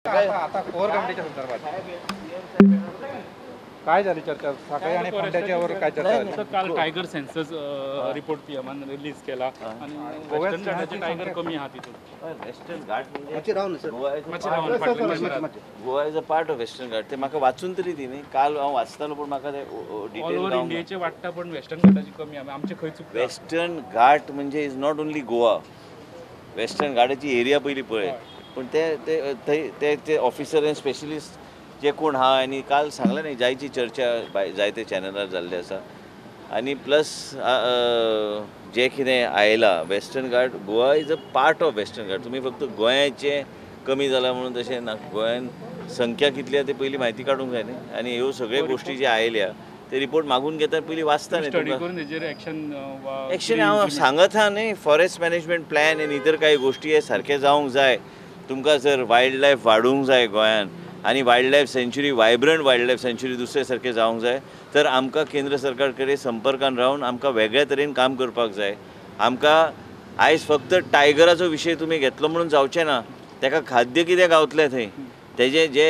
आता कोर कमिटीच्या संदर्भात काय झाली चर्चा सकाळी आणि फोंड्याच्यावर काय चर्चा झाली? काल टायगर सेन्सस रिपोर्ट पीएमान रिलीज केला आणि वेस्टर्न घाटाचे टायगर कमी आहा तितून. वेस्टर्न घाट म्हणजे Goa is a part of Western Ghat. ते म्हाका वाचून तरी दी न्ही, काल हांव वाचतालो पूण म्हाका ते ऑल ओव्हर इंडियेचे वाडटा पण वेस्टर्न घाटाची कमी आहा. आमचे खंय चुकता? वेस्टर्न घाट म्हणजे is not only Goa. Western घाटाची एरिया पयली पळय, पूण ते ते ते ऑफिसर आनी स्पेशलिस्ट जे कोण आहा आनी काल सांगलें न्ही जायची चर्चा जायते चॅनलार जाल्ली आसा. आनी प्लस जे कितें आयला Western Ghat, Goa is a part of Western Ghat. तुमी फक्त गोंयाचें कमी जालां म्हणून तशें ना, गोंयान संख्या कितली आहा ते पयली म्हायती काडूंक जाय न्ही. आनी ह्यो सगळ्यो गोश्टी जे आयल्या ते रिपोर्ट मागून घेता पयलीं वाचता न्ही. एक्शन हांव सांगत आहा न्ही, फॉरेस्ट मॅनेजमेंट प्लॅन आनी इतर कांय गोश्टी हे सारकें जावंक जाय. तुमकां जर वायल्ड लायफ वाडोवंक जाय गोंयान आनी wild life sanctuary, vibrant wild life sanctuary दुसरे सारकें जावंक जाय तर आमकां केंद्र सरकार कडेन संपर्कान रावन आमकां वेगळ्या तरेन काम करपाक जाय. आमकां आयज फक्त टायगराचो विशय तुमी घेतलो म्हणून जावचें ना, ताका खाद्य कितें गावतलें थंय, तेजे जे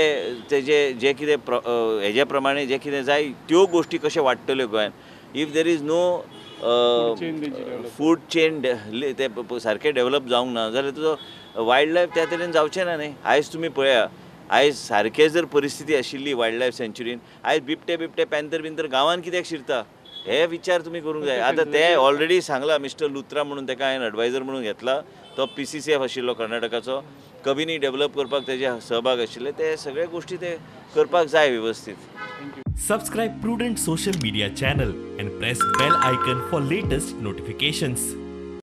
तेजे जे कितें हेजे प्रमाणे जे कितें जाय त्यो गोश्टी कश्यो वाडटल्यो गोंयान. If there is no food chain ते सारकें डेवलप जावंक ना जाल्यार तुजो वायल्ड लायफ त्या तरेन जावचें ना न्ही. आयज तुमी पळया, आयज सारकें जर परिस्थिती आशिल्ली वायल्ड लायफ सँच्युरीन, आयज बिबटे बिबटे पॅन्थर बिंथर गांवांत कित्याक शिरता हे विचार तुमी करूंक जाय. आतां ते ऑलरेडी सांगला मिस्टर लुत्रा म्हणून ताका हांवें एडवायजर म्हणून घेतला, तो PCCF आशिल्लो कर्नाटकाचो, कबिनी डेवलप करपाक तेजे सहभाग आशिल्ले, ते सगळे गोश्टी ते करपाक जाय वेवस्थीत. Subscribe Prudent social media channel and press bell icon for latest notifications.